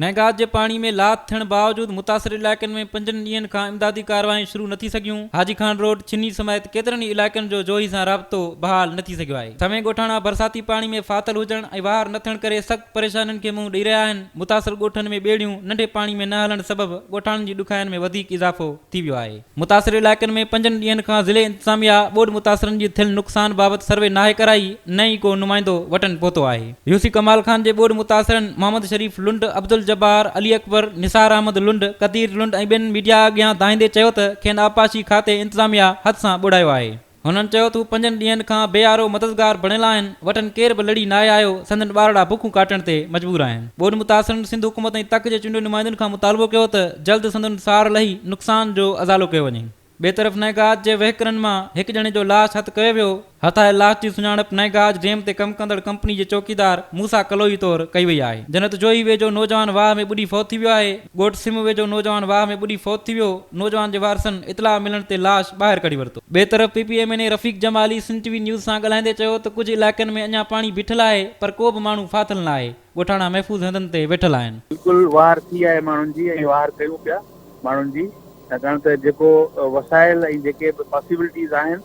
نئين جي پاڻي ۾ لاٿ ٿيڻ باوجود متاثر علائقن ۾ پنجن ڏينهن کان امدادي ڪارروايون شروع نه ٿي سگهيون، حاجي خان روڊ، ڇني سميت ڪيترن ئي علائقن جو جوهي سان رابطو بحال نه ٿي سگهيو آهي. سوين ڳوٺاڻا برساتي پاڻي ۾ ڦاٿل هجڻ ۽ واهر نه ٿيڻ ڪري سخت پريشانين کي منهن ڏئي رهيا آهن، متاثر ڳوٺن ۾ ٻيڙيون ننڍي پاڻي ۾ نه هلڻ سبب ڳوٺاڻن جي ڏکاين ۾ وڌيڪ اضافو ٿي ويو آهي. متاثر علائقن ۾ پنجن ڏينهن کان ضلعي انتظاميا ٻوڏ متاثرن جي ٿيل نقصان بابت سروي ناهي ڪرائي نه ئي ڪو نمائندو وٽن پهتو آهي. يوسي ڪمال خان جي ٻوڏ متاثرن محمد شريف لنڊ، عبدالجبار، علي اڪبر، نثار احمد لنڊ، قدير لنڊ ۽ ٻين ميڊيا اڳيان دانهيندي چيو ته کين آبپاشي کاتي انتظاميا هٿ سان ٻوڙايو آهي. هنن چيو ته هو پنجن ڏينهن کان بي آرو مددگار بڻيل آهن، وٽن ڪير به لڙي ناهي آيو، سندن ٻارڙا بکون ڪاٽڻ تي مجبور آهن. ٻوڏ متاثرن سنڌ حڪومت ۽ تڪ جي چونڊيل نمائندن کان مطالبو ڪيو ته جلد سندن سار لهي نقصان جو ازالو ڪيو وڃي. ٻئي طرف نئين گاج جي وهڪرن مان هڪ ڄڻي جو لاش هٿ ڪيو ويو، هٿ آيل لاش جي سڃاڻپ نئين گاج ڊيم تي ڪم ڪندڙ ڪمپني جي چوڪيدار موسيٰ ڪلوئي طور ڪئي وئي آهي. جنت جوهي ويجهو نوجوان واهه ۾ ٻڏي فوت ٿي ويو آهي. ڳوٺ سم ويجهو نوجوان واهه ۾ ٻڏي فوت ٿي ويو، نوجوان جي وارثن اطلاع ملڻ تي لاش ٻاهر ڪڍي ورتو. ٻئي طرف P P M N A Rafiq Jamali Sindh T V news سان ڳالهائيندي چيو ته ڪجهه علائقن ۾ اڃا پاڻي بيٺل آهي پر ڪو به ماڻهو ڦاٿل نه آهي، ڳوٺاڻا محفوظ هنڌن تي ويٺل آهن. بلڪل واهر ٿي آهي ماڻهن جي ۽ واهر ڪيون پيا ماڻهن جي ڇاڪاڻ ته جيڪو وسائل ۽ جيڪي به پاسيبلٽيز آهن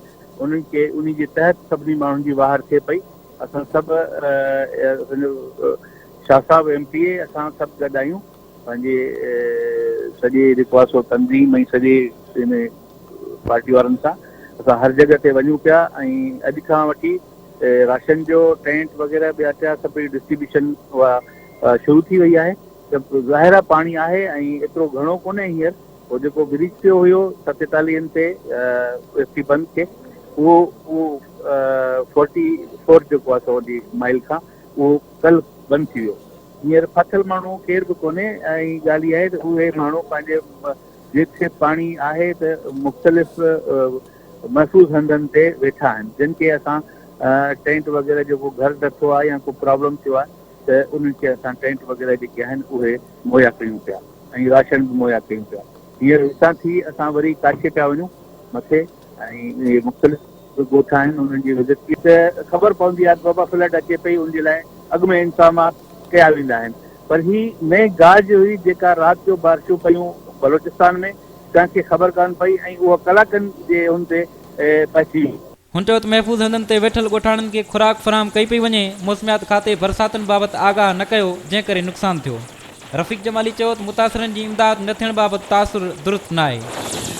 انهن کي انهي جي تحت سڀني ماڻهن جي واهر ٿئي پئي اسان سڀ اسان جو شاهه صاحب ايم پي اي اسان سڀ گڏ آهيون پنهنجي سڄي جيڪو آهي سو تنظيم ۽ سڄي ان پارٽي وارن سان اسان هر جڳهه تي وڃون پيا ۽ اڄ کان وٺي راشن جو ٽينٽ وغيره ٻيا ٽيا سڀ ڊسٽريبيوشن اها شروع ٿي وئي آهي ته ظاهر آهي پاڻي آهي ۽ ايترو گهڻو ڪونهي هينئر هو جيڪو بريچ ٿيو هيو ستيتاليهن تي ايف ٽي بند کي اهو اهو فورٽي فور جيڪو آهي سو جي مائل کان اهو ڪلهه بند ٿي ويو. هينئر ڦاٿل ماڻهو ڪير به ڪونهي ۽ ڳالهه اها آهي ته اهي ماڻهو پنهنجي جتي پاڻي آهي ته مختلف محفوظ هنڌن تي ويٺا آهن جن کي اسان ٽينٽ وغيره جو ڪو گهر ڊٿو آهي يا ڪو پرابلم ٿيو آهي ته انهن کي اسان ٽينٽ وغيره جيڪي آهن اهي مهيا ڪيون پيا ۽ راشن به مهيا ڪيون پيا. هينئر هتان ٿي اسان وري ڪاڇي پيا وڃون مٿي ۽ اهي مختلف به ڳوٺ آهن انهن جي وزٽ ڪئي ته خبر پوندي آهي ته بابا فلڊ اچي پئي ان جي لاء اڳ ۾ انتظامات ڪيا ويندا آهن پر هي نئين گاج هئي جيڪا رات جو بارشون پيون بلوچستان ۾ ڪنهن کي خبر ڪانه پئي ۽ اها ڪلاڪن جي ان تي پهچي وئي. هن چيو ته محفوظ هنڌن تي ويٺل ڳوٺاڻن کي خوراڪ فراهم ڪئي پئي وڃي، موسميات کاتي برساتن بابت آگاهه نه ڪيو جنهن ڪري نقصان ٿيو. رفيق جمالي چيو ته متاثرن جي امداد نه ٿيڻ بابت تاثر درست ناهي.